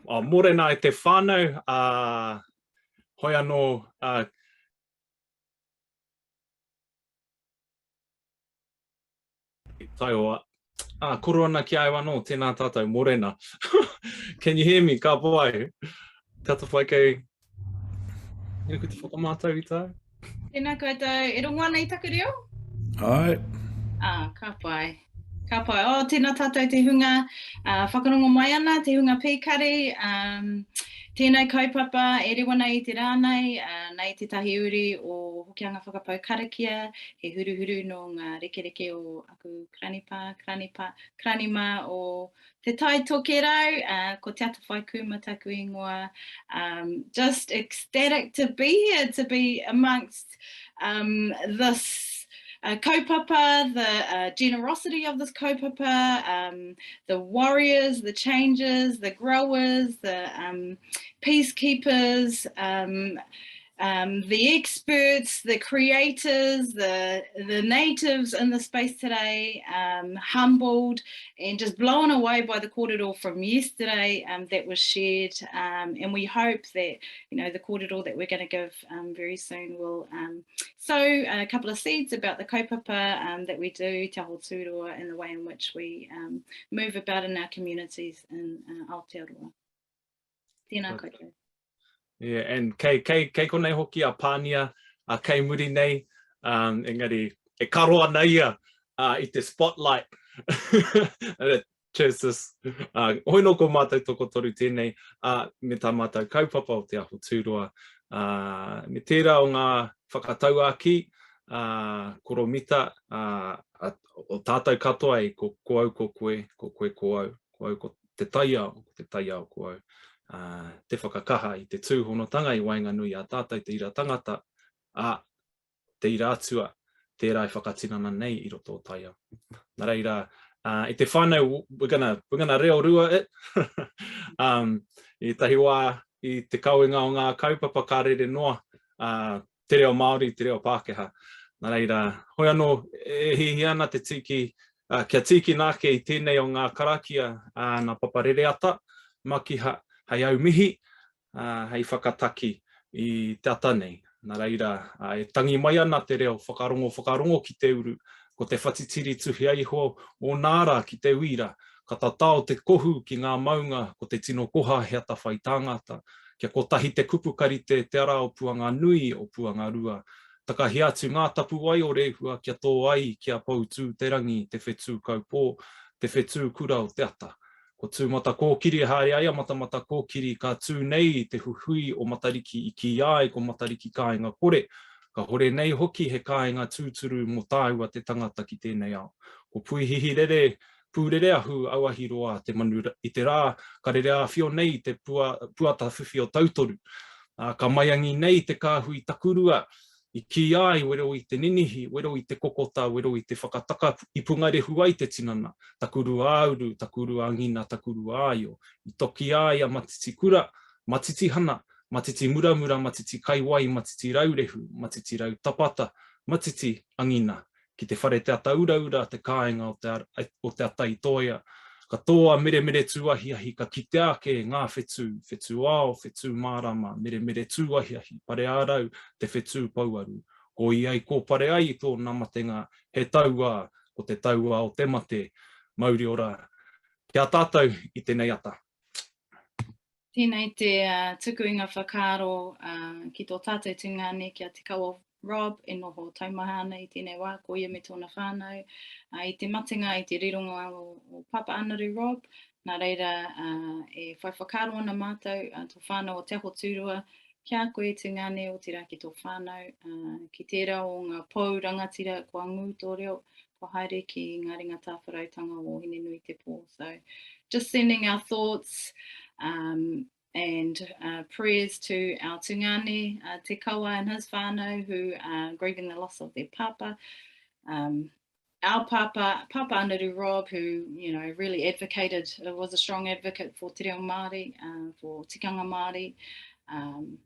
Oh, mōrena e te whānau, ā, hoi anō, ā, Taihoa. Ā, koro ana ki a au anō, tēnā tātou, mōrena. Can you hear me? Ka pai. Te atawhai kei Inu te whakamātau i tāu? Tēnā koutou, e rongo ana i taku reo? Ai. Ah, ka pai. Ka pai. Oh, tēnā tātou te hunga uh, whakarongo mai ana, te hunga pīkari. Um, tēnei kaupapa e rewa nei i te rā nei, uh, nei tētahi uri o Hokianga Whakapau Karakia, he huruhuru nō ngā rekereke o aku kranipa, kranipa, kranima o Te Tai Tokerau, uh, ko Te Atawhai Kuma taku ingoa. Um, just ecstatic to be here, to be amongst um, this uh, kaupapa, the uh, generosity of this kaupapa, um, the warriors, the changers, the growers, the um, peacekeepers, um, um, the experts, the creators, the, the natives in the space today, um, humbled and just blown away by the kōrero from yesterday um, that was shared. Um, and we hope that, you know, the kōrero that we're going to give um, very soon will um, sow a couple of seeds about the kaupapa that we do, Te Aho Tūroa, and the way in which we move about in our communities in uh, Aotearoa. Tēnā koutou. Yeah, and kei, kei, kei konei hoki a Pānia, a kei muri nei, um, engari e karo ana ia uh, i te spotlight. Cheers, sis. Uh, hoi nō ko mātou tokotoru tēnei, uh, me tā mātou kaupapa o Te Aho Tūroa, uh, me tērā o ngā whakatauākī, uh, koromita, uh, o tātou katoa e ko, ko au ko koe, ko koe ko au, ko au ko te taiao, ko te taiao ko au, ā, te whakakaha i te tūhonotanga i waenganui i a tātou te ira tangata, ā, te ira atua, tērā e whakatinana nei i roto o taiao. Nā reira, ā, e te whānau, we're gonna, we're gonna reo rua it. um, i tahi wā, i te kawenga o ngā kaupapa ka rere noa, ā, te reo Māori, te reo Pākehā. Nā reira, hoi anō, e hiahia ana te tīki, kia tīkina ake i tēnei o ngā karakia nā Papa Rereata, Makiha, hei aumihi, hei whakataki i te ata nei. Nā reira, e tangi mai ana te reo whakarongo whakarongo ki te uru, ko te whatitiri tuhia iho ōna ara ki te uira, ka tatao te kohu ki ngā maunga, ko te tino koha he atawhai tāngata, Kia kotahi te kupu ka rite te ara o Puanganui, o Puangarua. Takahia atu ngā tapuwae o Rehua kia tō ai ki a Poutū-te-rangi, te whetū kaupō, te whetū kura o te ata. Ko Tūmatakōkiri e haere ai a Matamatakōkiri ka tū nei te huhui o Matariki i kīia ai ko Matariki kāinga kore, ka hore nei hoki he kāinga tūturu mō tāua te tangata ki tēnei ao. Ko Puihihirere Pūrereahu auahi roa te manu i te rā, ka rere āwhio nei te pua, puatawhiwhi o Tautoru. Ā, ka maiangi nei te kāhui takurua, i kīia ai wero i te ninihi, wero i te kokota, wero i te whakataka i pungarehu ai te tinana, takurua-ā-uru, takurua-ā-ngina, takurua-āio, i tokia ai a Matiti kura, Matiti hana, Matiti muramura, Matiti kaiwai, Matiti raurehu, Matiti rautapata, Matiti angina, ki te whare Te Ata-uraura, te kāinga o te, o Te Ata-i-toia. Ka tō a Meremere-tū-ahiahi, ka kitea ake ngā whetū, whetū ao, whetū mārama, Meremere-tū-ahiahi, Pare-ā-rau, te whetū pouaru. Ko ia i kōpare ai i tōna matenga, he tauā, ko te tauā o te mate, mauri ora ki a tātou i tenei ata. Tēnei te tuku i ngā whakaaro ki tō tātou tungāne ki a Te Kawa Rob e noho taumaha ana i tēnei wā, ko ia me tōna whānau. I te matenga, i te rironga o, o Papa Anaru Rob, nā reira e whai whakaaro ana mātou, tō whānau o Te Aho Tūroa, ki a koe tungāne, otirā ki tō whānau, ki tērā o ngā pou rangatira kua ngū tō reo, kua haere ki ngā ringa tāwharautanga o Hinenuitepō. So, just sending our thoughts um, and uh, prayers to our tungāne, uh, Te Kawa and his whānau who are grieving the loss of their pāpā. Um, our pāpā, Pāpā Anaru Rob, who, you know, really advocated, uh, was a strong advocate for te reo Māori, uh, for tikanga Māori. Um,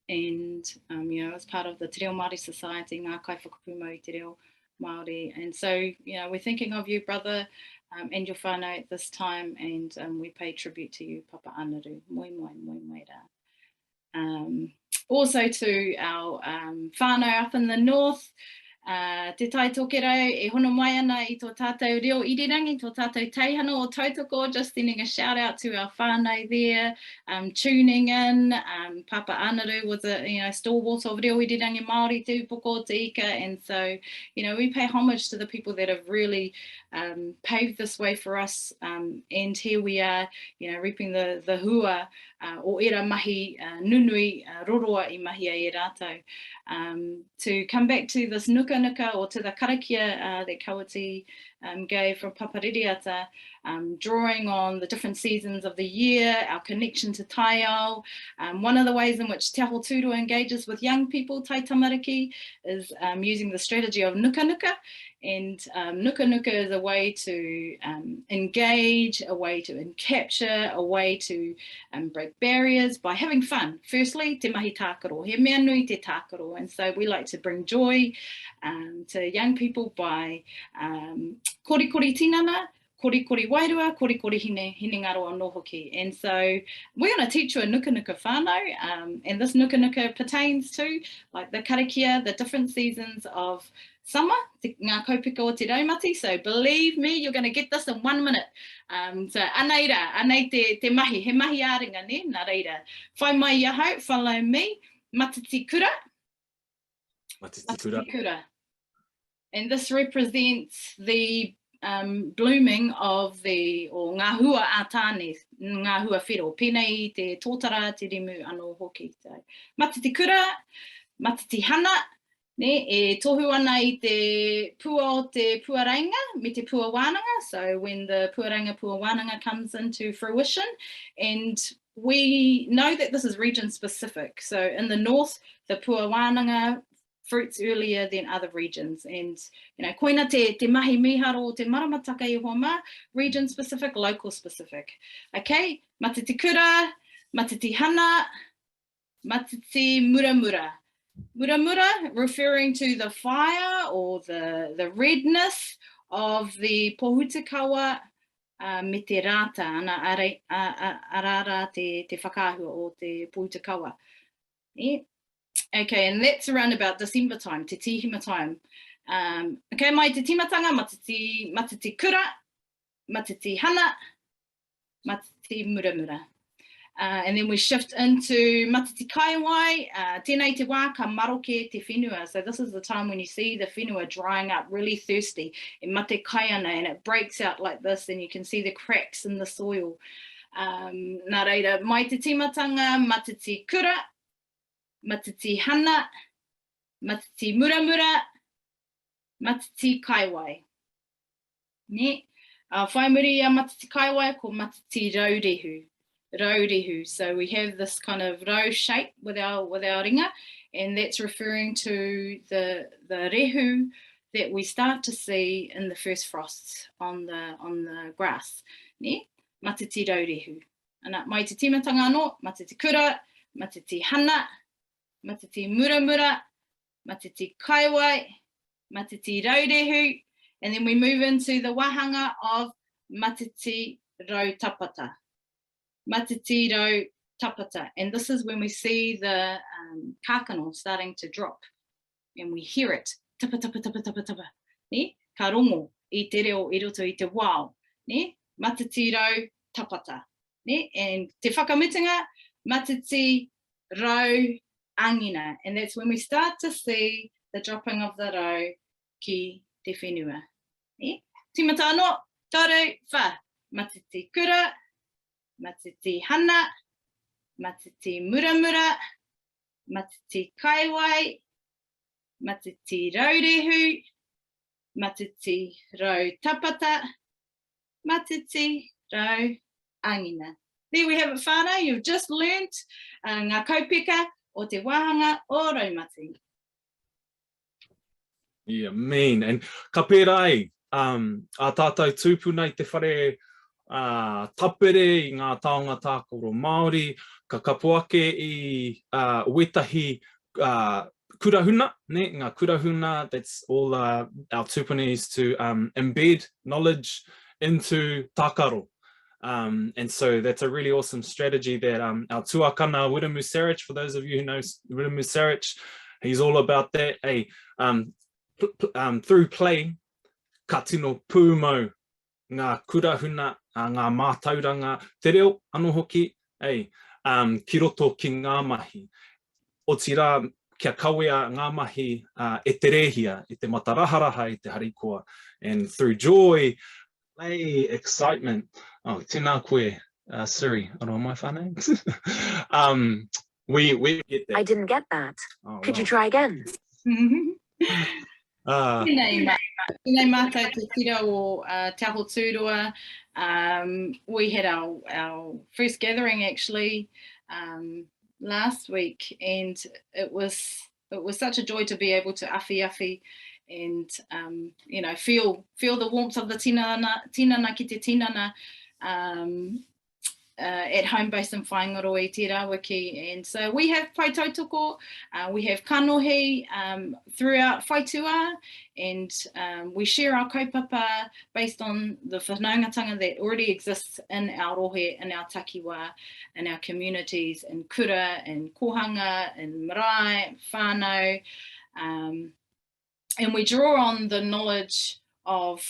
and um, you know, as part of the Te Reo Māori Society, Ngā Kaiwhakapūmau i Te Reo Māori. And so, you know, we're thinking of you, brother. um, and your whānau at this time, and um, we pay tribute to you, Papa Anaru. Moe mai, moe mai rā. Um, also to our um, whānau up in the north, uh, Te Tai Tokerau e hono mai ana i tō tātou reo irirangi, tō tātou teihana o Tautoko, just sending a shout out to our whānau there, um, tuning in. Um, Papa Anaru was a you know, stalwart of reo irirangi Māori, Te Upoko o Te Ika, and so, you know, we pay homage to the people that have really um, paved this way for us, um, and here we are, you know, reaping the, the hua uh, o era mahi uh, nunui uh, roroa i mahia e rātou. Um, to come back to this nuka nuka or to the karakia uh, that Kawiti um, gave from Papaririata, um, drawing on the different seasons of the year, our connection to taiao. Um, one of the ways in which Te Aho Tūroa engages with young people, tai tamariki, is um, using the strategy of nuka nuka. And um, nuka nuka is a way to um, engage, a way to capture, a way to um, break barriers by having fun. Firstly, te mahi tākaro. He mea nui te tākaro. And so we like to bring joy um, to young people by um, korikori tinana, korikori wairua, korikori hine, hinengaro anō hoki. And so we're going to teach you a nuka nuka whānau, um, and this nuka nuka pertains to like the karakia, the different seasons of summer, te, ngā kaupeka o te raumati, so believe me, you're going to get this in one minute. Um, so anei rā, anei te, te mahi, he mahi ā-ringa, ne? Nā reira, whai mai i ahau, follow me, matiti kura. Matiti kura. Matiti kura. And this represents the um, blooming of the, or ngā hua a tāne, ngā hua whero, pēnei i te tōtara, te rimu anō hoki. So, matiti kura, matiti hana, ne, e tohu ana i te pua o te puareinga me te pua wānanga, so when the puareinga pua wānanga comes into fruition, and we know that this is region specific. So in the north, the pua wānanga fruits earlier than other regions. And, you know, koina te, te mahi miharo o te maramataka i hoa mā, region specific, local specific. Okay, matiti kura, matiti hana, matiti muramura. Muramura referring to the fire or the, the redness of the pohutukawa uh, me te rāta, ana arā, arā te, te whakaahua o te pohutukawa. E? Okay, and that's around about December time, te tīhima time. Um, okay, mai te tīmatanga, matiti, matiti kura, matiti hana, matiti muramura. Uh, and then we shift into matiti kaiwai, uh, tēnei te wā ka maroke te whenua. So this is the time when you see the whenua drying up, really thirsty, e mate kai ana, and it breaks out like this, and you can see the cracks in the soil. Um, nā reira, mai te tīmatanga, matiti kura, matiti hana, matiti muramura, matiti kaiwai. Ne? Uh, whai muri i a matiti kaiwai ko matiti raurehu. Raurehu. So we have this kind of rau shape with our, with our ringa, and that's referring to the, the rehu that we start to see in the first frosts on the, on the grass. Ne? Matiti raurehu. Ana, mai te tīmatanga anō, matiti kura, matiti hana, matiti muramura, matiti kaiwai, matiti raurehu, and then we move into the wahanga of matiti rautapata. Matiti rautapata. And this is when we see the um, kākano starting to drop. And we hear it. Tapa, tapa, tapa, tapa, tapa. Ne? Ka rongo i te reo i roto i te wao. Ne? Matiti rau tapata. Ne? And te whakamutunga, matiti rau angina. And that's when we start to see the dropping of the rau ki te whenua. Ne? Timata anō, toru, wha. Matiti kura, matiti hana, matiti muramura, matiti kaiwai, matiti raurehu, matiti rau tapata, matiti rau angina. There we have it whānau, you've just learnt uh, ngā kaupeka o te wāhanga o Raumati. Yeah, mean. And ka pērā ai, um, a tātou tūpuna i te whare uh, tapere i ngā taonga tākaro Māori, ka kapo ake i uh, wetahi uh, kurahuna, ne, ngā kurahuna, that's all uh, our tūpuna is to um, embed knowledge into tākaro. Um, and so that's a really awesome strategy that um, our tuakana Wiremu Sarich, for those of you who know Wiremu Sarich, he's all about that. Hey, um, um, through play, ka tino pūmau ngā kurahuna, ngā mātauranga, te reo anō hoki, ei, um, ki roto ki ngā mahi. Otirā, kia kawea ngā mahi uh, e te rēhia, e te mataraharaha, e te harikoa. And through joy, play, excitement. Oh, tēnā koe, uh, Siri, aroha mai whānau. um, we, we get that. I didn't get that. Oh, Could you well. try again? Uh, Tēnei, tēnei mātou te tira o uh, Te Aho Tūroa. Um, we had our, our first gathering actually um, last week and it was it was such a joy to be able to awhi awhi and um, you know feel feel the warmth of the tinana, tinana ki te tinana um, uh, at home base in Whāingaroa i tērā wiki. And so we have pai tautoko, uh, we have kanohi um, throughout Whaitua, and um, we share our kaupapa based on the whanaungatanga that already exists in our rohe, in our takiwā, in our communities, in kura, in kohanga, in marae, whānau. Um, and we draw on the knowledge of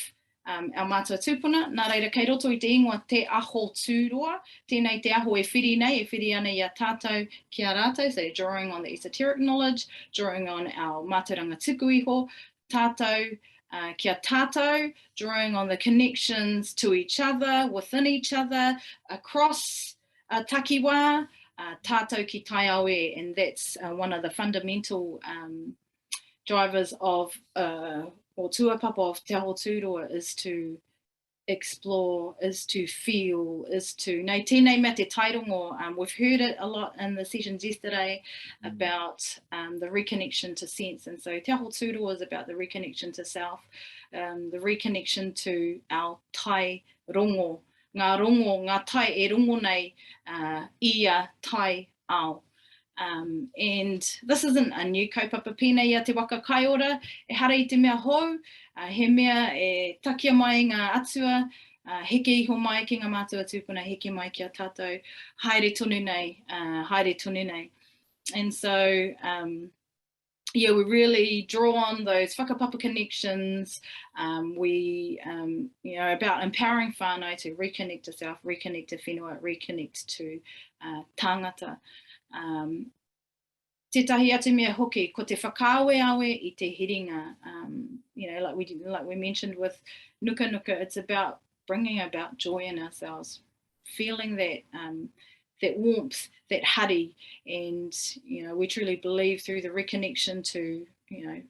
um, our mātua tūpuna, nā reira kei roto i te ingoa Te Aho Tūroa, tēnei te aho e whiri nei, e whiri ana i a tātou ki a rātou, so drawing on the esoteric knowledge, drawing on our mātauranga tuku iho, tātou, uh, ki a tātou, drawing on the connections to each other, within each other, across uh, takiwā, uh, tātou ki taiao e, and that's uh, one of the fundamental um, drivers of uh, or tūāpapa of Te Aho Tūroa is to explore, is to feel, is to... Nei, tēnei mea te tairongo, um, we've heard it a lot in the sessions yesterday mm. about um, the reconnection to sense. And so Te Aho Tūroa is about the reconnection to self, um, the reconnection to our tai rongo, ngā rongo, ngā tai e rongo nei uh, ia tai ao. Um, and this isn't a new kaupapa pēnei i a Te Waka Kaiora, ehara i te mea hou, uh, he mea e takia mai ngā atua, uh, heke iho mai ki ngā mātua tūpuna, heke mai ki a tātou, haere tonu nei, uh, haere tonu nei. And so, um, yeah, we really draw on those whakapapa connections. Um, we, um, you know, about empowering whānau to reconnect to self, reconnect to whenua, reconnect to uh, tāngata. Um, tētahi atu mea hoki, ko te whakaaweawe i te hiringa. Um, you know, like we, like we mentioned with Nuka Nuka, it's about bringing about joy in ourselves, feeling that um, that warmth, that hari, and you know, we truly believe through the reconnection to, you know,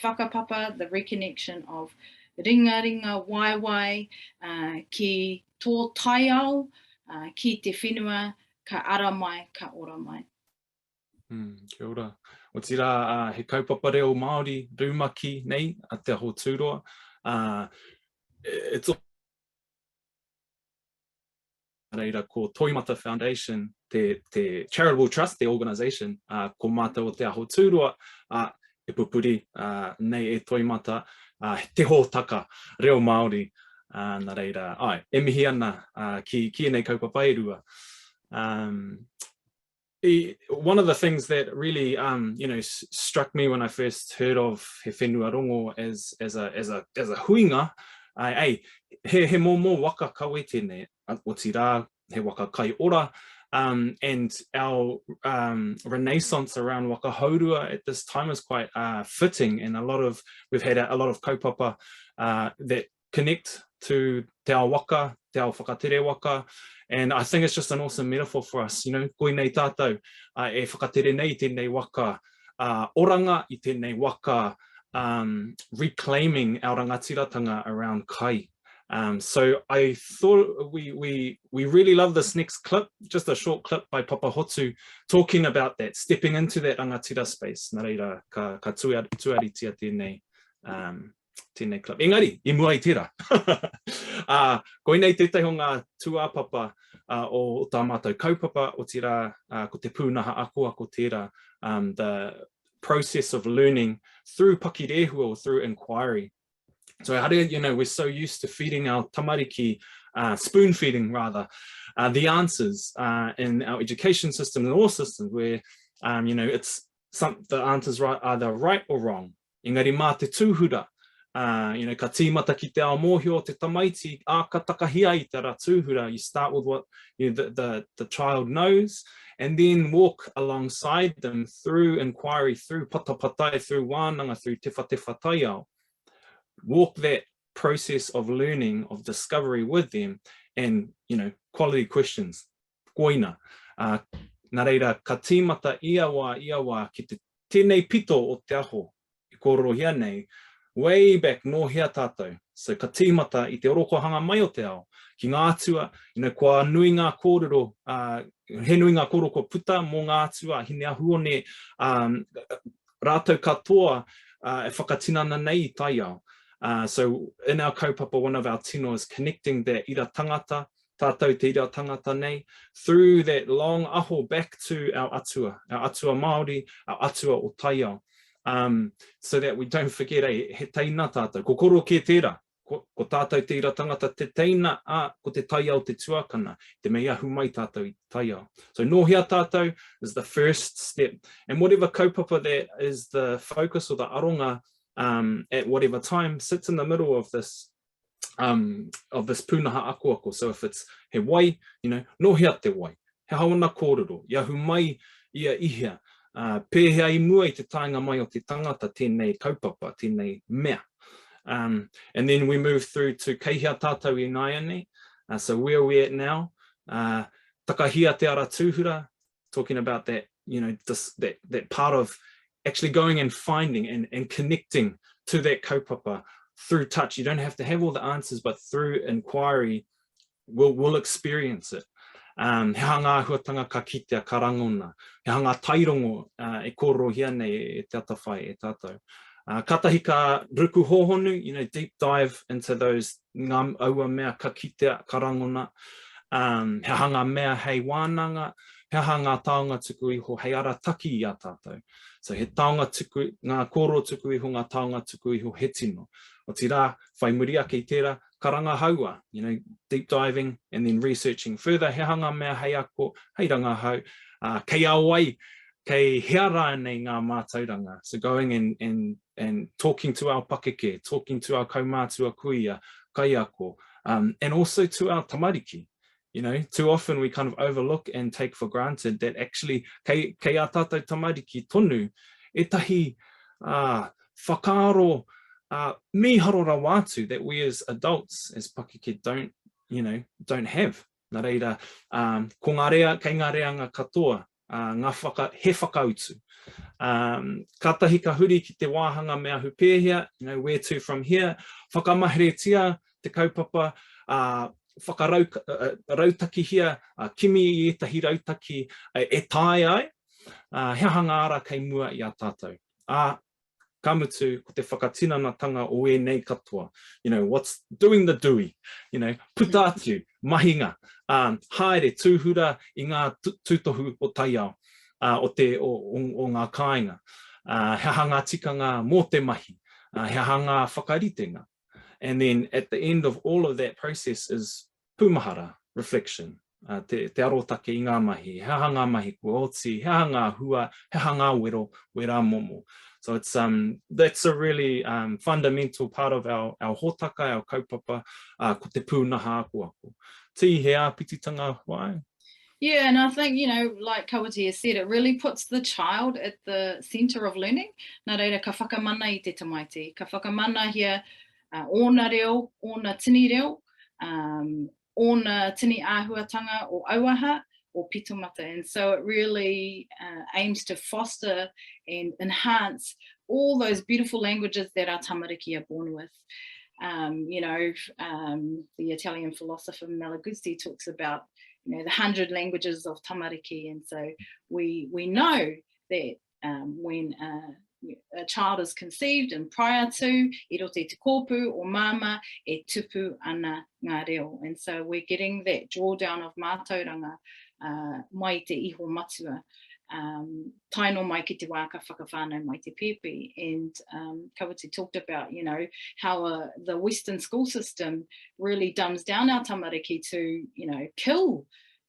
whakapapa, the reconnection of ringa ringa waewae uh, ki tō taiao, uh, ki te whenua, ka ara mai, ka ora mai. Mm, kia ora. Otirā, uh, he kaupapa reo Māori rumaki nei a Te Aho Tūroa. Uh, it's reira ko Toimata Foundation, te, te charitable trust, te organisation, uh, ko mātou o Te Aho Tūroa, uh, e pupuri uh, nei e Toimata, uh, te hōtaka reo Māori. Uh, nā reira, ai, e mihi ana uh, ki, ki ēnei kaupapa e rua. Um, one of the things that really um, you know struck me when I first heard of He Whenua Rongo as as a as a as a huinga, uh, ei, he he momo waka kawe tēnei, otirā, he waka kai ora, um, and our um, renaissance around waka hourua at this time is quite uh, fitting, and a lot of we've had a, a lot of kaupapa uh, that connect to te ao waka, te ao whakatere waka, and I think it's just an awesome metaphor for us, you know, koinei tātou uh, e whakatere nei i tēnei waka uh, oranga, i tēnei waka um, reclaiming our rangatiratanga around kai. Um, so I thought we, we, we really love this next clip, just a short clip by Papa Hotu talking about that, stepping into that rangatira space. Nā reira, ka, ka tuaritia tēnei, um, tēnei clip. Engari, i mua i tērā. uh, koinei tētahi o ngā tūāpapa uh, o, o tā mātou kaupapa, otirā uh, ko te pūnaha akoako tērā, um, the process of learning through pakirehua or through inquiry. So ehara, you know, we're so used to feeding our tamariki, uh, spoon feeding rather, uh, the answers uh, in our education system and all systems where, um, you know, it's some, the answers right, either right or wrong. Engari mā te tūhura, uh, you know, ka tīmata ki te ao mōhio o te tamaiti, ā, ka takahia i te ara tūhura, you start with what you know, the, the, the child knows, and then walk alongside them through inquiry, through patapatai, through wānanga, through tewhatewha taiao. Walk that process of learning, of discovery with them, and, you know, quality questions, koina. Uh, nā reira, ka tīmata ia wā, ia wā ki te tēnei pito o te aho i kōrerohia nei, way back nō hea tātou. So ka tīmata i te orokohanga mai o te ao, ki ngā atua, you know, kua nui ngā kōrero, uh, he nui ngā kōrero kua puta mō ngā atua, Hineahuone, um, rātou katoa uh, e whakatinana nei i taiao. Uh, so in our kaupapa, one of our tino is connecting that ira tangata, tātou te ira tangata nei, through that long aho back to our atua, our atua Māori, our atua o taiao, um, so that we don't forget, eh, he teina tātou, ko koro kē tērā, ko, ko tātou te ira tangata te teina, ā, ko te taiao te tuakana, te mei ahu mai tātou i te taiao. So nō hea tātou is the first step, and whatever kaupapa that is the focus or the aronga um, at whatever time sits in the middle of this um, of this pūnaha akoako. So if it's he wai, you know, nō hea te wai? He aha ōna kōrero? I ahu mai ia i hea? Uh, pēhea i mua i te taenga mai o te tangata tēnei kaupapa, tēnei mea? Um, and then we move through to kei hea tātou i nāianei. Uh, so where are we at now? Uh, takahia te ara tūhura, talking about that, you know, this, that, that part of actually going and finding and, and connecting to that kaupapa through touch. You don't have to have all the answers, but through inquiry, we'll, we'll experience it. Um, he aha ngā āhuatanga ka kitea, ka rangona, he aha ngā tairongo uh, e kōrerohia nei e te atawhai e tātou. Uh, katahi ka ruku hōhonu, you know, deep dive into those ngā aua mea ka kitea, ka rangona, um, he aha ngā mea hei wānanga, he aha ngā taonga tuku iho hei arataki i a tātou. So he taonga tuku, ngā kōrero tuku iho, ngā taonga tuku iho he tino. Otirā, whai muri ake i tērā, ka rangahaua, you know, deep diving and then researching further, he aha ngā mea hei ako, hei rangahau, uh, kei a wai, kei hea rānei ngā mātauranga. So going and, and and talking to our pakeke, talking to our kaumātua kuia, kaiako, um, and also to our tamariki. You know, too often we kind of overlook and take for granted that actually kei, kei a tātou tamariki tonu ētahi uh, whakaaro uh, mīharo rawa atu that we as adults, as pakeke, don't, you know, don't have. Nā reira, um, ko ngā rea, kei ngā reanga katoa, uh, ngā whaka, he whakautu. Um, kātahi ka huri ki te wāhanga me ahu pēhea, you know, where to from here, whakamaheretia te kaupapa, uh, whakarau, uh, rautakihia, uh, kimi i ētahi rautaki uh, e taea ai, uh, he aha ngā ara kei mua i a tātou. Ā, ka mutu, ko te whakatinanatanga o ēnei katoa, you know, what's doing the doing, you know, puta atu, mahinga, um, haere, tūhura i ngā tūtohu o taiao, uh, o, te, o, o, o ngā kāinga, uh, he aha ngā tikanga mō te mahi, uh, he aha ngā whakaritenga. And then at the end of all of that process is pūmahara, reflection, uh, te, te arotake i ngā mahi, he aha ngā mahi kua oti, he aha ngā hua, he aha ngā wero, wera momo. So it's, um, that's a really um, fundamental part of our, our hōtaka, our kaupapa, uh, ko te pūnaha akoako. Tī, he āpititanga wai? Yeah, and I think, you know, like Kawiti has said, it really puts the child at the centre of learning. Nā reira, ka whakamana i te tamaiti. Ka whakamanahia uh, ōna reo, ōna tini reo, um, ōna tini āhuatanga o auaha, o pitomata. And so it really uh, aims to foster and enhance all those beautiful languages that our tamariki are born with. Um, you know, um, the Italian philosopher Malaguzzi talks about, you know, the 100 languages of tamariki. And so we, we know that um, when uh, a child is conceived and prior to, i roto i te kōpū o māmā, e tupu ana ngā reo. And so we're getting that drawdown of mātauranga uh, mai te iho matua. Um, tae noa mai ki te wā ka whakawhānau mai te pēpi. And um, Kawiti talked about, you know, how uh, the Western school system really dumbs down our tamariki to, you know, kill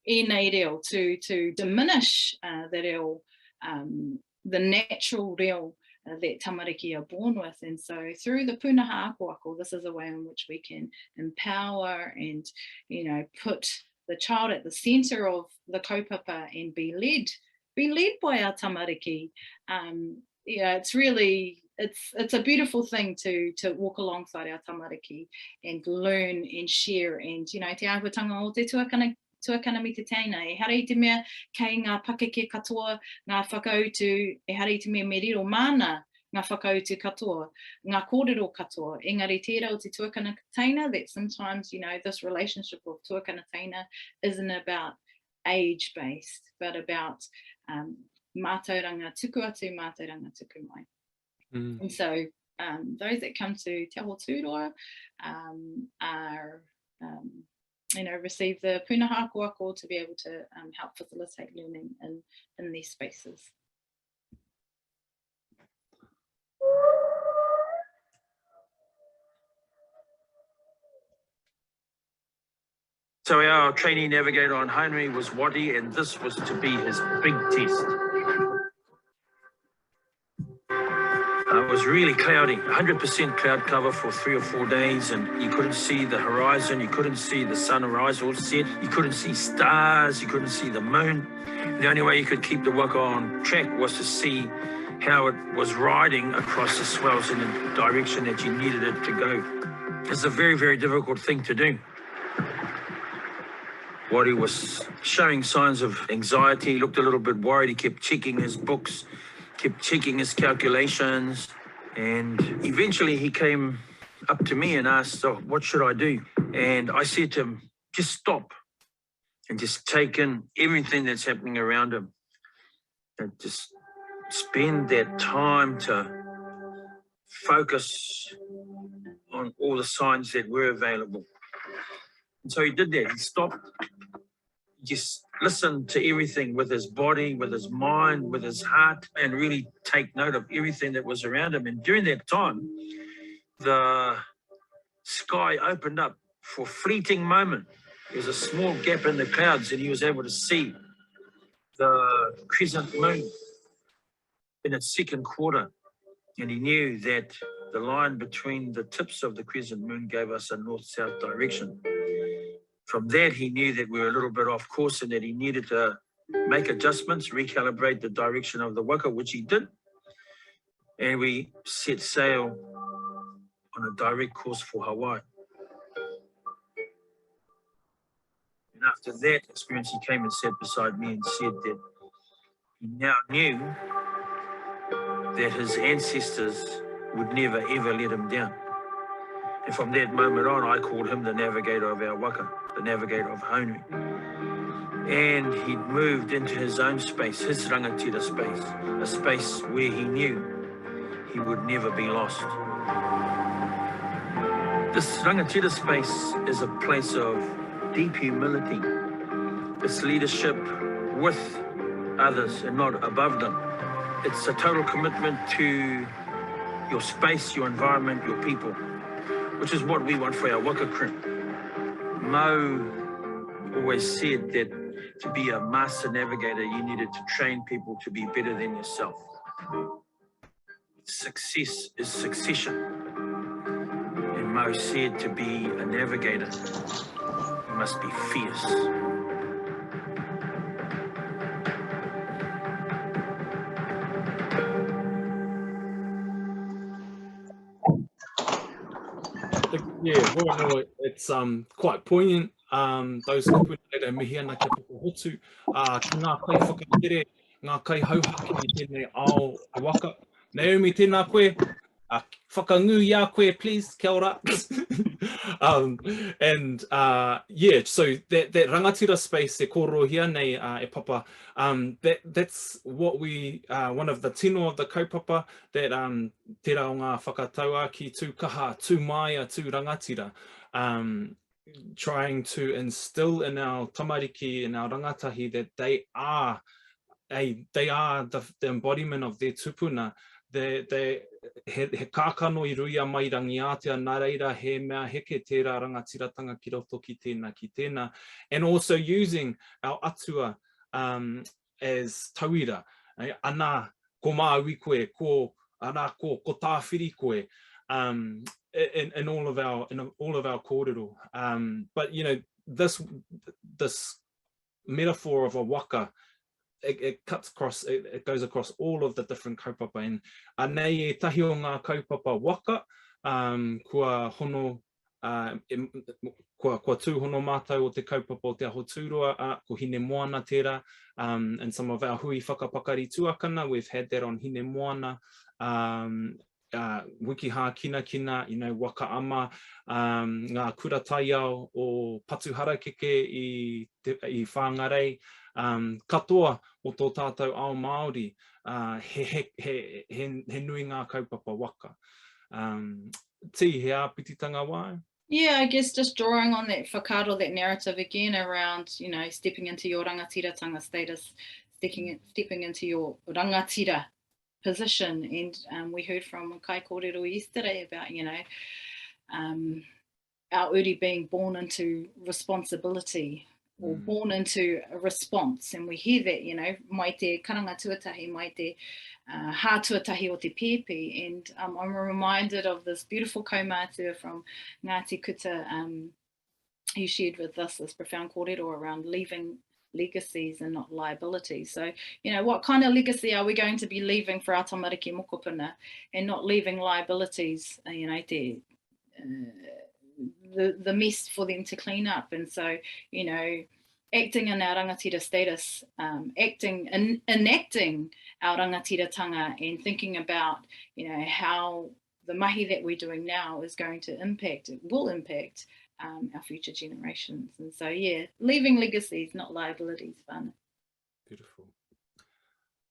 ēnei reo, to, to diminish uh, the reo, um, the natural reo uh, that tamariki are born with. And so through the pūnaha akoako, this is a way in which we can empower and, you know, put the child at the centre of the kaupapa and be led, be led by our tamariki. Um, yeah, it's really, it's, it's a beautiful thing to, to walk alongside our tamariki and learn and share and, you know, te āhuatanga o te tuakana, tuakana me te teina. Ehara i te mea kei ngā pakeke katoa ngā whakautu, ehara i te mea me riro māna ngā whakautu katoa, ngā kōrero katoa. Engari tērā o te tuakana teina that sometimes, you know, this relationship of tuakana teina isn't about age-based, but about um, mātauranga tuku atu, mātauranga tuku mai. Mm. And so um, those that come to Te Aho Tūroa um, are, um, you know, receive the pūnaha akoako to be able to um, help facilitate learning in, in these spaces. So our trainee navigator on Haunui was Waddy, and this was to be his big test. Uh, it was really cloudy, 100% cloud cover for three or four days, and you couldn't see the horizon, you couldn't see the sun rise or set, you couldn't see stars, you couldn't see the moon. The only way you could keep the waka on track was to see how it was riding across the swells in the direction that you needed it to go. It's a very, very difficult thing to do. Waddy was showing signs of anxiety, he looked a little bit worried. He kept checking his books, kept checking his calculations. And eventually he came up to me and asked, oh, what should I do? And I said to him, just stop and just take in everything that's happening around him. And just spend that time to focus on all the signs that were available. And so he did that. He stopped, just listened to everything with his body, with his mind, with his heart, and really take note of everything that was around him. And during that time, the sky opened up for a fleeting moment. There was a small gap in the clouds, and he was able to see the crescent moon in its second quarter. And he knew that the line between the tips of the crescent moon gave us a north-south direction. From that, he knew that we were a little bit off course and that he needed to make adjustments, recalibrate the direction of the waka, which he did. And we set sail on a direct course for Hawaii. And after that experience, he came and sat beside me and said that he now knew that his ancestors would never ever let him down. And from that moment on, I called him the navigator of our waka, the navigator of Haunui. And he'd moved into his own space, his rangatira space, a space where he knew he would never be lost. This rangatira space is a place of deep humility. It's leadership with others and not above them. It's a total commitment to your space, your environment, your people, which is what we want for our waka crew. Mo always said that to be a master navigator, you needed to train people to be better than yourself. Success is succession. And Mo said to be a navigator, you must be fierce. Yeah, well, no, it's um, quite poignant, um, those kupu nei e mihi ana kia Papa Hotu, uh, ki ngā kaiwhakatere, ngā kaihauhake i tēnei ao te waka. Naomi, tēnā koe, uh, whakangū i a koe, please, kia ora. um, and uh, yeah, so that, that rangatira space e kōrerohia nei uh, e Papa, um, that, that's what we, uh, one of the tino of the kaupapa, that um, tērā o ngā whakatauākī tū kaha, tū māia, tū rangatira. Um, trying to instill in our tamariki, in our rangatahi, that they are hey, they are the, the embodiment of their tupuna. They, they, he, he kākano i ruia mai Rangiātea, nā reira he mea heke tērā rangatiratanga ki roto ki tēnā, ki tēnā. And also using our atua um, as tauira. Eh, ana, ko Māui koe, ko, ana, ko, ko Tāwhiri koe, um, in, in, all of our, in all of our kōrero. Um, but, you know, this, this metaphor of a waka, it, it cuts across, it, it goes across all of the different kaupapa. And anei ētahi o ngā kaupapa waka, um, kua hono, uh, e, kua, kua tūhono mātou o te kaupapa o Te Aho Tūroa, uh, ko Hinemoana tērā, um, and some of our hui whakapakari tuakana, we've had that on Hinemoana, um, uh, wiki hākinakina, you know, waka ama, um, ngā kura taiao o Patuharakeke i, te, i Whangarei, um, katoa o tō tātou ao Māori, uh, he, he, he, he, he nui ngā kaupapa waka. Um, Tī, he āpititanga wāu? Yeah, I guess just drawing on that whakaaro, that narrative again around, you know, stepping into your rangatiratanga status, stepping, stepping into your rangatira position. And um, we heard from Kai Kōrero yesterday about, you know, um, our uri being born into responsibility or mm. born into a response. And we hear that, you know, mai te karanga tuatahi, mai te uh, hā tuatahi o te pēpi. And um, I'm reminded of this beautiful kaumātua from Ngāti Kuta um, who shared with us this profound kōrero around leaving legacies and not liabilities. So, you know, what kind of legacy are we going to be leaving for our tamariki mokopuna and not leaving liabilities, uh, you know, te, uh, the, the mess for them to clean up. And so, you know, acting in our rangatira status, um, acting, en enacting our rangatiratanga and thinking about, you know, how the mahi that we're doing now is going to impact, it will impact um, our future generations. And so, yeah, leaving legacies, not liabilities, whānau. Beautiful.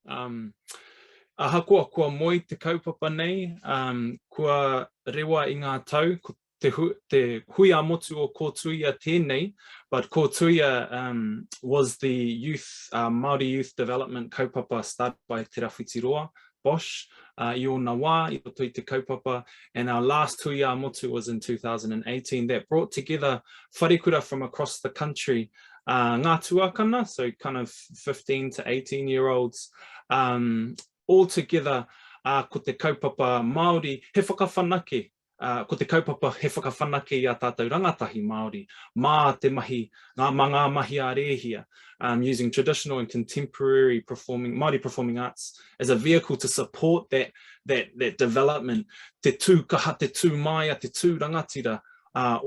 Um, ahakoa kua moe te kaupapa nei, um, kua rewa i ngā tau, ko te, hu, te hui ā-motu o Kōtuia tēnei, but Kōtuia um, was the youth, uh, Māori Youth Development kaupapa started by Te Rawhitiroa, Bosch, uh, i ōna wā, i roto i te kaupapa, and our last hui ā-motu was in 2018 that brought together wharekura from across the country, uh, ngā tuakana, so kind of 15 to 18 year olds, um, all together uh, ko te kaupapa Māori, he whakawhanake ā, ko te kaupapa he whakawhanake i ā tātou rangatahi Māori mā te mahi, ngā, mā ngā mahi ā-rēhia, um, using traditional and contemporary performing, Māori performing arts as a vehicle to support that, that, that development, te tū kaha, te tū māia, te tū rangatira ā,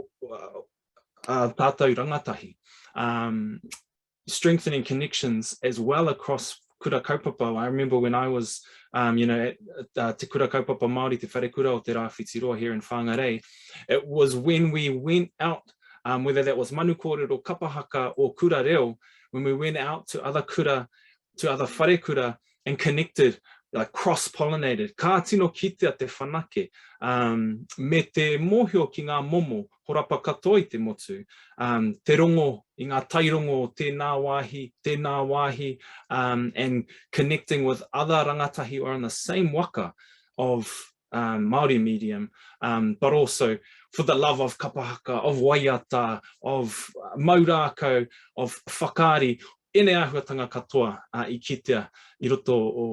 ā tātou rangatahi. Um, strengthening connections as well across kura kaupapa. I remember when I was, um, you know, at uh, Te Kura Kaupapa Māori, Te Wharekura o Te Rāwhitiroa here in Whangarei, it was when we went out, um, whether that was Manu Kōrero, Kapahaka or Kura Reo, when we went out to other kura, to other wharekura and connected, like cross-pollinated, ka tino kitea te whanake, um, me te mōhio ki ngā momo horapa katoa i te motu, um, te rongo i ngā tairongo o tēnā wāhi, tēnā wāhi, um, and connecting with other rangatahi who are in the same waka of um, Māori medium, um, but also for the love of kapahaka, of waiata, of mau rākau, of whakaari, ēnei āhuatanga katoa uh, i kitea i roto o,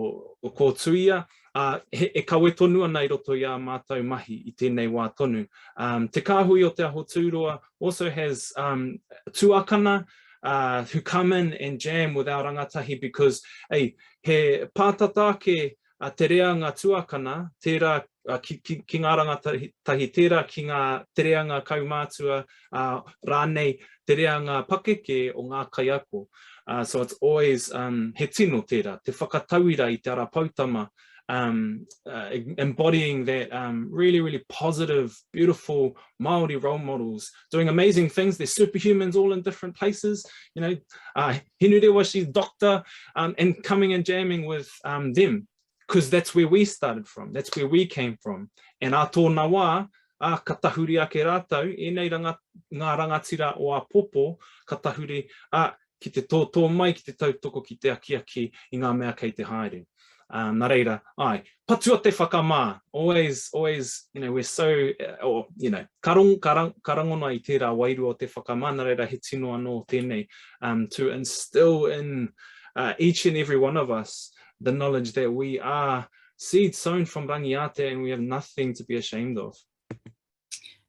o Kōtuia, uh, he, e kawe tonu ana i roto i ā mātou mahi i tēnei wā tonu. Um, te Kāhui o Te Aho Tūroa also has um, tuakana uh, who come in and jam with our rangatahi because hey, he pātata ake a te reanga tuakana, tērā ki, ki, ki ngā rangatahi, tērā ki ngā te reanga kaumātua, uh, rānei te reanga pakeke o ngā kaiako. Uh, so it's always um, he tino tērā, te whakatauira i te ara poutama, um, uh, embodying that um, really, really positive, beautiful Māori role models, doing amazing things. They're superhumans all in different places. You know, uh, Hinurewa, she's doctor, um, and coming and jamming with um, them, because that's where we started from. That's where we came from. And a tōna wā, a ka tahuri ake rātou, ēnei ranga, ngā rangatira o āpōpō, ka tahuri, a, ki te tōtō mai, ki te tautoko, ki te akiaki i ngā mea kei te haere. Um, nā reira, ai, patua te whakamā, always, always, you know, we're so, eh, or, you know, ka, rong, ka, rang, ka rangona i tērā wairua o te whakamā, nā reira he tino anō tēnei, um, to instill in uh, each and every one of us the knowledge that we are seed sown from Rangiātea and we have nothing to be ashamed of.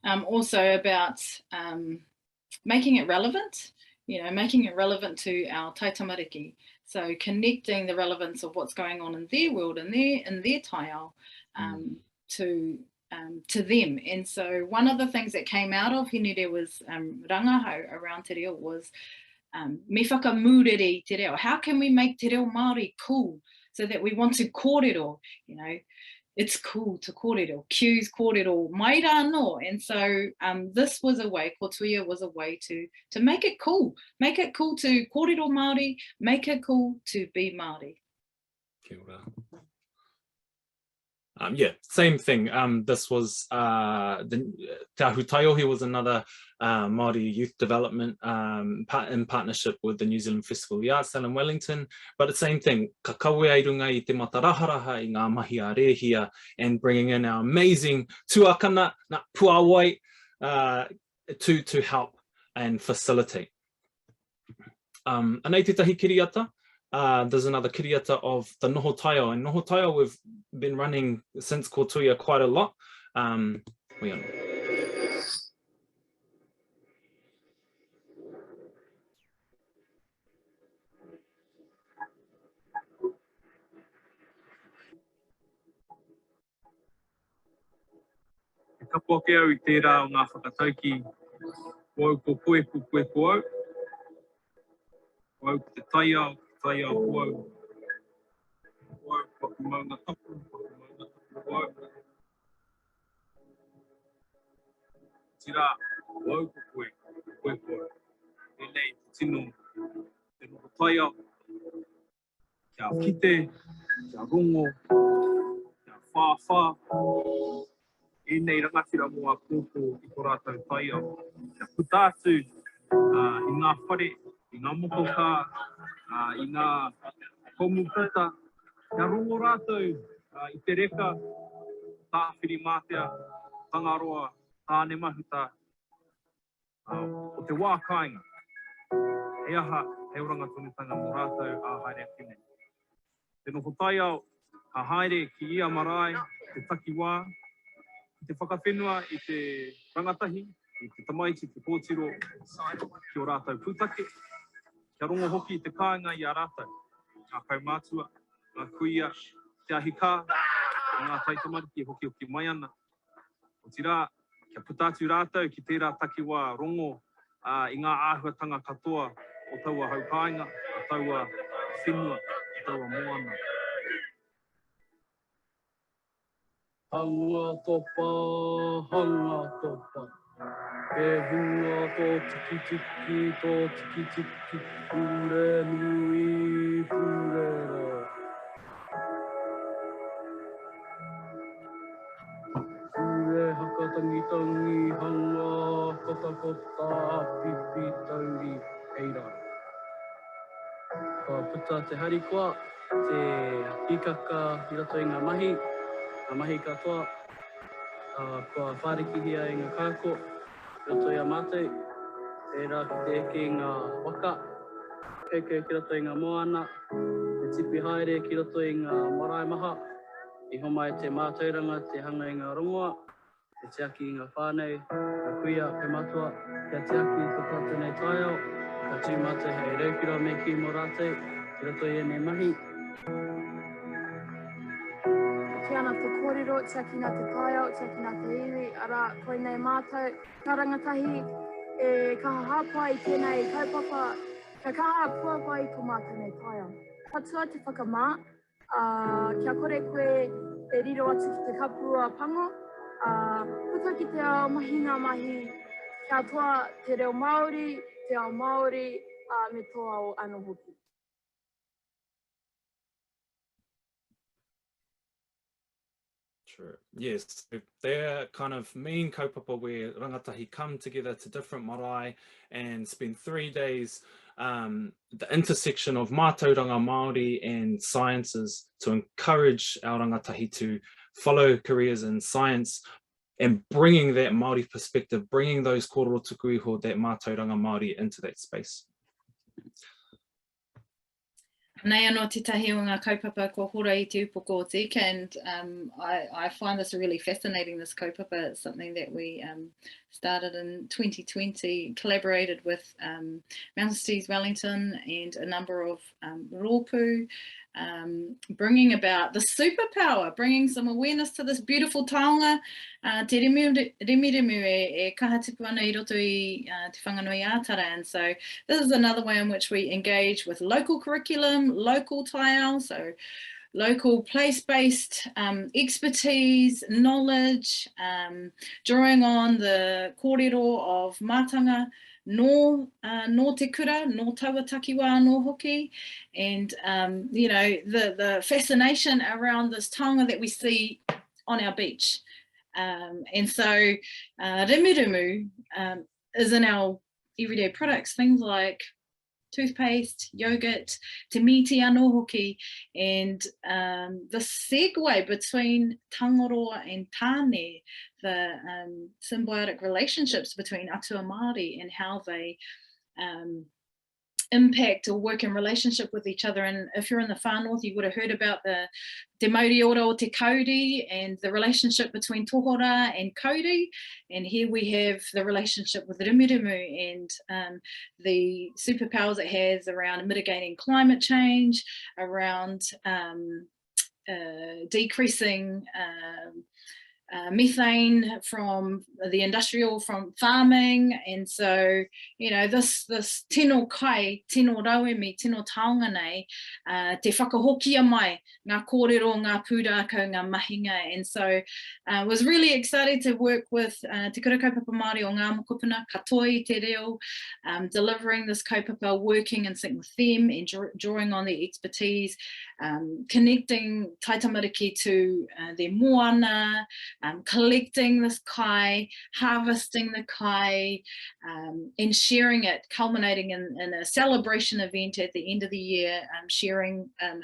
Um, also about um, making it relevant, you know, making it relevant to our taitamariki. So connecting the relevance of what's going on in their world and their in their taiao um, mm. to um, to them. And so one of the things that came out of Hinerewa's um, rangahau around te reo was um, me whakamūrere te reo. How can we make te reo Māori cool so that we want to kōrero, you know, it's cool to kōrero, cues kōrero mai rā anō. And so um, this was a way, Kōtuia was a way to, to make it cool, make it cool to kōrero Māori, make it cool to be Māori. Kia ora. Um, yeah, same thing. Um, this was uh, the Te Ahu Taiohi was another uh, Māori youth development um, part, in partnership with the New Zealand Festival of the Arts down in Wellington. But the same thing, ka kawea i runga i te mataraharaha i ngā mahi a Rēhia and bringing in our amazing tuakana, nā puawai, uh, to, to help and facilitate. Um, anei tētahi kiriata, uh, there's another kiriata of the Noho Taiao, and Noho Taiao we've been running since Kōtuia quite a lot. Um, we on. He tapu ake au i tērā o ngā whakataukī, Ko au ko koe, ko koe ko au. Ko au ko te taiao, ko te taiao ko au. Ko au ko aku maunga tapu, ko aku maunga tapu ko au. Otirā, ko au ko koe, ko koe ko au. Tēnei te tino, te noho taiao. Kia kite, kia rongo, kia whāwhā ēnei rangatira mō āpōpō i tō rātou taiao. Kia puta atu i ngā whare, i ngā motokā, i ngā komupūta, kia rongo rātou i te reka Tāwhirimātea, Tangaroa, Tānemahuta, o te wā kāinga. Hei aha, hei oranga tonutanga mō rātou ā haere ake nei. Te noho taiao, ka haere ki ia marae, te takiwā, ki te whakawhenua i te rangatahi, i te tamaiti, te kōtiro, ki ō rātou pūtake, kia rongo hoki te kāinga i a rātou, ngā kaumātua, ngā kuia, te ahikā, me ngā taitamariki e hokihoki mai ana. Otirā, kia puta atu rātou ki tērā takiwā rongo i ngā āhuatanga katoa o taua hau kāinga, o taua whenua, o taua moana. Hanga topa, hanga topa. He hua tō tikitiki, tō tikitiki, pure nui, pure roa. Pure hakatangitangi, hanga kotakota, pipi tauri, hei raro. Kua puta te harikoa, te hikaka i roto i ngā mahi, ngā mahi katoa, ā, kua whārikihia e ngā kaiako i roto i a mātou, pērā ki te eke i ngā waka, kaukau ki roto i ngā moana, te tipi haere ki roto i ngā marae maha, i homai te mātauranga te hanga i ngā rongoa, te tiaki i ngā whānau, ngā kuia, kaumatua, kia tiaki i tō tātou nei taiao, ka tū mātou hei raukura me kī mō rātou ki roto i ēnei mahi. Kī ana te kōrero, tiakina te taiao, tiakina te iwi, arā, koinei mātou, ngā rangatahi e kaha hāpai i tēnei kaupapa, kia kaha puawai tō mātou nei taiao. Patua te whakamā, ā, kia kore koe e riro atu ki te kapua pango, ā, puta ki te ao mahi ngā mahi, kia toa te reo Māori, te ao Māori, ā, me tō ao anō hoki. for it. Yes, they're kind of main kaupapa where rangatahi come together to different marae and spend three days um, the intersection of mātauranga Māori and sciences to encourage our rangatahi to follow careers in science and bringing that Māori perspective, bringing those kōrero tuku iho, that mātauranga Māori into that space. Nei anō tētahi o ngā kaupapa kua hora i te upoko o te ika and um, I, I find this really fascinating, this kaupapa. It's something that we um, started in 2020, collaborated with um, Mountain Cities Wellington and a number of um, rōpū, um, bringing about the superpower, bringing some awareness to this beautiful taonga, uh, te rimu, rimu e, e kaha tipu ana i roto i uh, Te Whanganui Ātara. And so this is another way in which we engage with local curriculum, local taiao, so local place-based um, expertise, knowledge, um, drawing on the kōrero of mātanga, nō, uh, nō te kura, nō taua takiwā anō hoki, and um, you know, the, the fascination around this taonga that we see on our beach. Um, and so uh, rimurumu um, is in our everyday products, things like toothpaste, yogurt, te mīti anō hoki, and um, the segue between Tangaroa and Tāne, the um, symbiotic relationships between Atua Māori and how they um, impact or work in relationship with each other. And if you're in the far north, you would have heard about the te mauri ora o te kauri and the relationship between tohora and kauri. And here we have the relationship with Rimurumu and um, the superpowers it has around mitigating climate change, around um, uh, decreasing um, uh, methane from the industrial, from farming. And so, you know, this, this tino kai, tino rauemi, tino taonga nei, uh, te whakahokia mai ngā kōrero, ngā pūrākau, ngā mahinga. And so uh, was really excited to work with uh, Te Kura Kaupapa Māori o Ngā Mokopuna, katoa i te reo, um, delivering this kaupapa, working in sync with them and drawing on their expertise, um, connecting taitamariki to uh, their moana, um, collecting this kai, harvesting the kai, um, and sharing it, culminating in, in a celebration event at the end of the year, um, sharing um,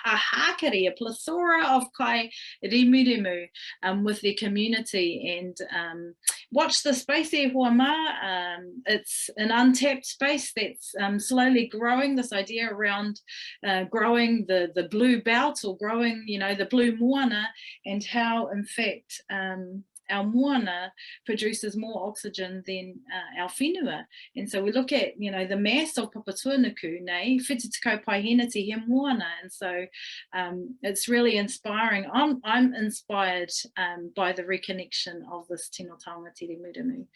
a hākari, a plethora of kai rimurimu um, with their community. And um, watch the space e hoa mā. Um, it's an untapped space that's um, slowly growing, this idea around uh, growing the, the blue belt or growing, you know, the blue moana and how, in fact, um, our moana produces more oxygen than uh, our whenua. And so we look at, you know, the mass of Papatuanuku, nei, whititikau paiheneti he moana. And so um, it's really inspiring. I'm, I'm inspired um, by the reconnection of this tino taonga te rimurimu.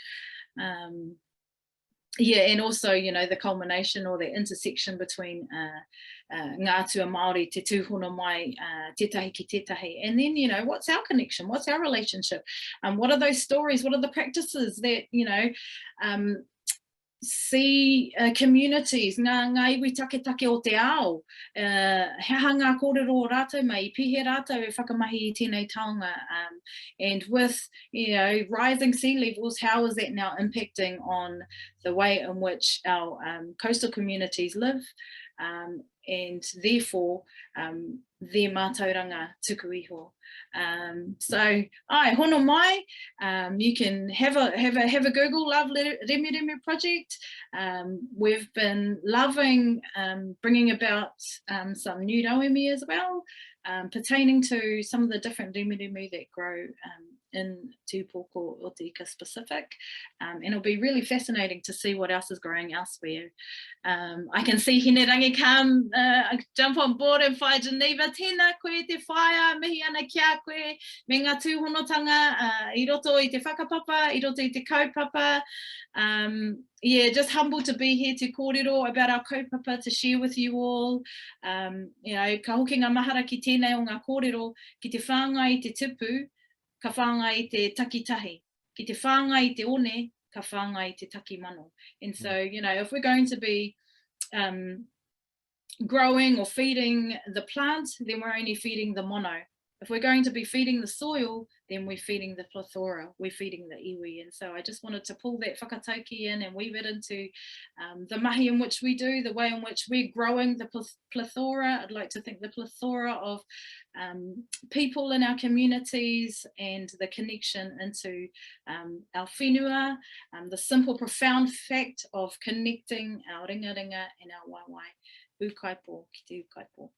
Um, yeah, and also, you know, the culmination or the intersection between uh, uh, ngā atua Māori, te tūhono mai, uh, tētahi ki tētahi. And then, you know, what's our connection? What's our relationship? Um, what are those stories? What are the practices that, you know, um, see uh, communities, ngā, ngā iwi taketake o te ao, uh, he aha ngā kōrero o rātou mai, i pēhea rātou e whakamahi i tēnei taonga. Um, and with, you know, rising sea levels, how is that now impacting on the way in which our um, coastal communities live um, and therefore um, their mātauranga tuku iho. Um, so, ai, hono mai, um, you can have a, have a, have a Google Love Remi Project. Um, we've been loving um, bringing about um, some new rauemi as well, um, pertaining to some of the different rimurimu that grow um, in Te Upoko o Te Ika specific. Um, and it'll be really fascinating to see what else is growing elsewhere. Um, I can see Hinerangi come, uh, jump on board and whai Geneva. Tēnā koe te whaea, mihi ana ki a koe, me ngā tūhonotanga uh, i roto i te whakapapa, i roto i te kaupapa. Um, yeah, just humble to be here to kōrero about our kaupapa, to share with you all. Um, you know, ka hoki ngā mahara ki tēnei o ngā kōrero, ki te whāngai i te tupu, ka whāngai i te takitahi. Ki te whāngai i te one, ka whāngai i te takimano. And so, mm. you know, if we're going to be um, growing or feeding the plant, then we're only feeding the mono. If we're going to be feeding the soil, then we're feeding the plethora, we're feeding the iwi. And so I just wanted to pull that whakatauki in and weave it into um, the mahi in which we do, the way in which we're growing the plethora. I'd like to think the plethora of um, people in our communities and the connection into um, our whenua, um, the simple, profound fact of connecting our ringaringa and our waewae. Ūkaipō ki te ūkaipō.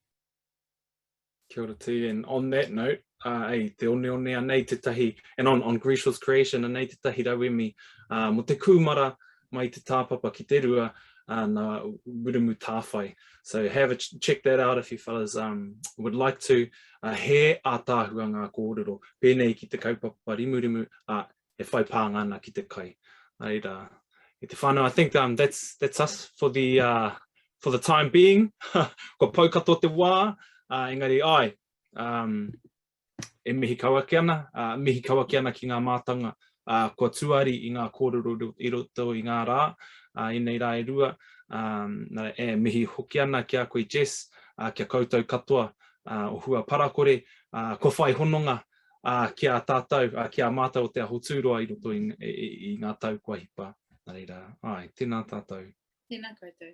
Kia ora T, and on that note, uh, ei, te oneone anei tētahi, and on, on Grishel's creation, anei tētahi rauemi uh, mo te kūmara mai te tāpapa ki te rua, uh, nā Wiremu Tāwhai. So have a ch check that out if you fellas um, would like to. Uh, he ātaahua ngā kōrero, pēnei ki te kaupapa rimurimu, uh, e whai pānga ana ki te kai. Nā reira, e te whānau, I think um, that's, that's us for the, uh, for the time being. Kua pau katoa te wā, uh, engari ai, um, e mihi kau ake ana, uh, mihi kau ake ana ki ngā mātanga uh, kua tuari i ngā kōrero i roto i ngā rā, uh, ēnei rā e rua, um, e mihi hoki ana ki a koe Jess, uh, kia koutou katoa uh, o Hua Parakore, uh, kua whai hononga ā, ki a tātou, ā, ki a mātou o Te Aho Tūroa i roto i, i, i ngā tau kua hipa. Nā reira, āe, tēnā tātou. Tēnā koutou.